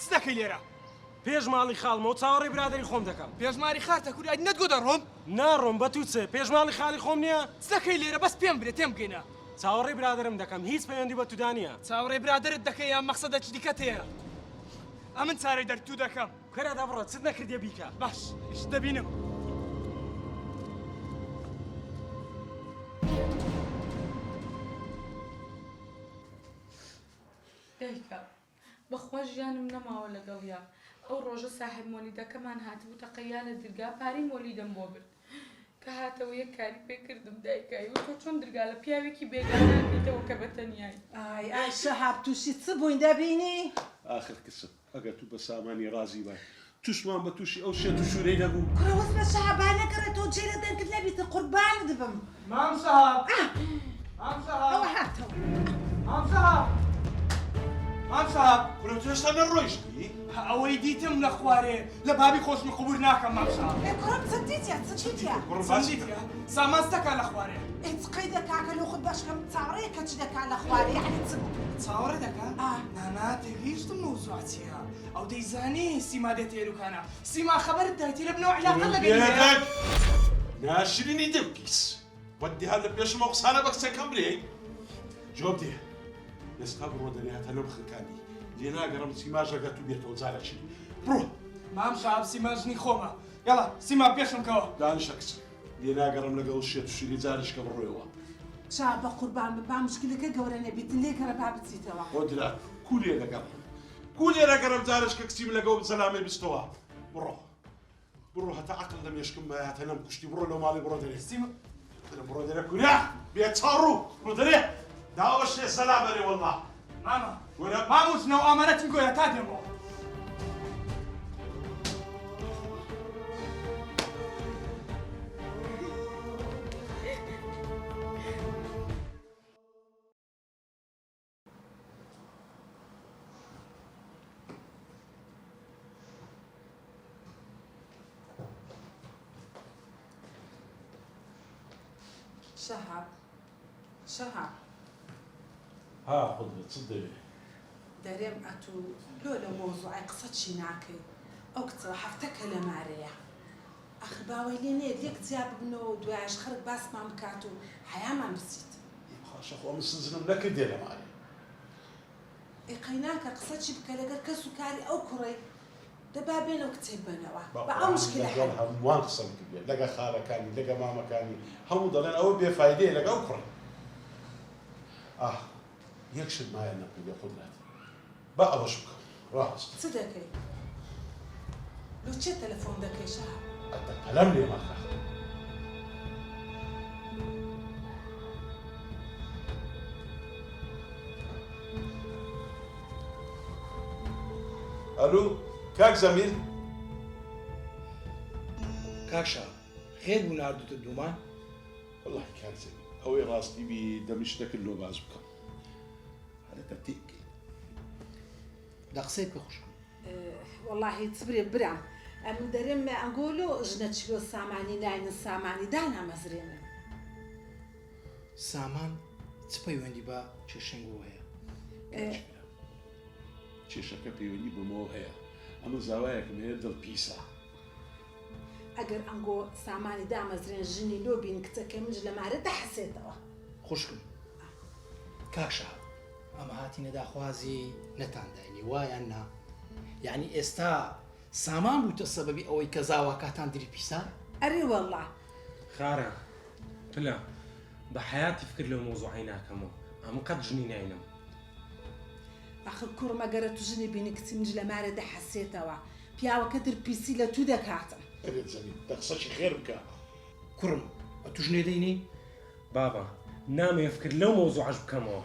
چ دەکەی لێرە؟ پێش ماڵی خاڵمەوە چاوەڕێی برادەری خۆم دەکەم. پێش ماری خاتە کورە ئەدی نەتگۆ دەڕۆم؟ ناڕۆم بە توو چ؟ پێش ماڵی خاڵی خۆم نییە؟ چ دەکەی لێرە بەس پێم برێ تێم بگەینە. چاوەڕێی برادەرم دەکەم هیچ پەیوەندی بە تودا نییە. چاوەڕێی برادەرت دەکەی یان مەخسەدەکی دیکەت هەیە؟ ئەمن چارەی دەرد توو دەکەم. کورە دە بڕۆ چت نەکردیە بیکە. باش ئیش دەبینم. دایکە بەخوا ژیانم نەماوە لەگەڵیا ئەو ڕۆژە ساحێب مۆلیدەکەمان هاتبوو تەقەیا لە درگا پارەی مۆلیدەم بۆ برد کە هاتەوە یەک کاری پێ کردم دایکە ئەی وت تۆ چۆن درگا لە پیاوێکی بێگانە ئەکەیتەوە کە بە تەنیای. ئای ئای شەهاب توشی چ بووین دەبینی؟ ئاخر کچم ئەگەر تو بە سامانی ڕازی بای توشمان بە توشی ئەو شێت و شورەی نەبوو. کوڕە وەزمە شەهاب با نەگەڕێتەوە جێ لە دەنگت نەبیتن قوربانت بم. مام شەهاب مام شەهاب ئەوە هاتەوە. مام شەهاب مام شەهاب. کورە تۆ هێشتا نەڕۆیشتی؟ ئەوەی دیتم لە خوارێ لە بابی خۆشمی قبور ناکەم مام شەهاب. ئێ کوڕم چت دیتە چ دیتە؟ کوڕم باسی کە. سامان چ دەکا لە خوارێ؟ ئێ چ قەی دەکا کە لۆ خۆت بەشکەم چاوەڕێیە کە چ دەکا لە خوارێ یەعنی چ بوو؟ چاوەڕێ دەکا؟ ئا. نا نا تێگەیشتم مەوزوع چییە. ئەو دەیزانی سیما دێتە ئێروکانە. سیما خەبەرت دایتێ لە بنەوە عیلاقەت لەگەلی هەیە؟ بێدەنگ ناشرینی دم پیس وەت دیار لە پێشم ئەو قسانە بە کچەکەم برێی جواب دێ ئێستا بڕۆ دەرێ هەتا لەم خنکانی لێ ناگەڕم سیماش لەگەر تو بێتەوە جارەکی بڕۆ. مام شەهاب سیما ژنی خۆمە یەڵا سیما پێشم کەوە. دانیشە کچم لێ ناگەڕم لەگەڵ شێت و شیری جارشکە بڕۆیەوە. شا بەقوربان بم با مشکلەکە گەورە نەبیتن لێگەڕێ با بچیتەوە. قودرەت کو لێ دەگەڕم کو لێ دەگەڕم جارشکە کچی من لەگەڵ سەلامەی بچتەوە بڕۆ بڕۆ هەتا عەقڵ لە مێشکم مایە هەتا نەمکوشتی بڕۆ لەو ماڵی بڕۆ دەرێ سیما بڕۆ دەرێ کورە بێ چاڕوو بڕۆ دەرێ داوەشێ سەلام بەرێ وەڵڵا مامە وەرە ماموس نەو ئامانەتم گۆیە تا دێمەوە. شەهاب شەهاب. ها قودرەت چت دەوێ؟ دەرێم ئەتوو لۆ لەو مەوزوعەی قسە چی ناکەی ئەو کچە هەفتەکە لە مارەیە ئاخر با وەی لێ نەیەت لێک جیا ببنەوە و دوایەش خەڵک باسمان بکات و حەیامان بچیت. ئێ باشە خۆ ئەمن سزنم نەکردیە لە مارێ. ئێ قەیناکە قسە چی بکە لەگەر کەس و کاری ئەو کوڕەی دە با بێنەوە کچێک بەنەوە با ئەو مشکلە لەگەڵ حەل. هەمووان قسەم کردیە لەگە خالەکانی لەگە مامەکانی هەموو دەڵێن ئەوە بێ فایدەیە لەگە ئەو کوڕەی. ئاه یەک شت مایە نەمکردیە قودرەت با ئەوەش بکەم ڕاست. چ دەکەی؟ لۆ چێ تەلەفۆن دەکەی شەهاب؟ ئەتە پەلەم لێ مەخە. ئەلو کاک زەمیل. کاک شەهاب خێر بوو ناردوتە دوومان؟ وەڵاهی کاک زەمیل ئەوەی ڕاستی بی دەمشت دەکرد لۆ باس بکەم. هەرێتە تێکەی. دە قسەی بکە خوشکم. وەڵاهی چ برێ برام ئەمن دەرێم ئەنگۆ لۆ ژنە چلۆ سامانی ناینن سامانی دانامەزرێنن. سامان چ پەیوەندی بە کێشەنگەوە هەیە؟ کێشەکە پەیوەندی بەمەوە هەیە ئەمن زاوایەکم هەیە دڵ پیسە. ئەگەر ئەنگۆ سامانی دامەزرێن ژنی لۆ بین کچەکەی منش لە مارە دەحەسێتەوە. خوشکم کاک شەهاب ئەمە هاتینە داخوازی نەتان داینی وا یان نا یعنی ئێستا سامان بووتە سەبەبی ئەوەی کە زاواکاتان دری پیسە؟ ئەرێ وەڵا. خارە پلە بە حەیاتی فکر لەو مەوزوعەی ناکەمەوە ئەمن قەت ژنی ناینم. ئەخر کوڕم ئەگەرە تو ژنی بینی کچی منش لە مارێ دەحەسێتەوە پیاوەکە در پیسی لە تو دەکاتن. ئەرێ جەمیل دە قسەکی خێر بکە. کوڕم ئەتو ژنێ دەینی؟ بابە نامەوێ فکر لەو مەوزوعەش بکەمەوە.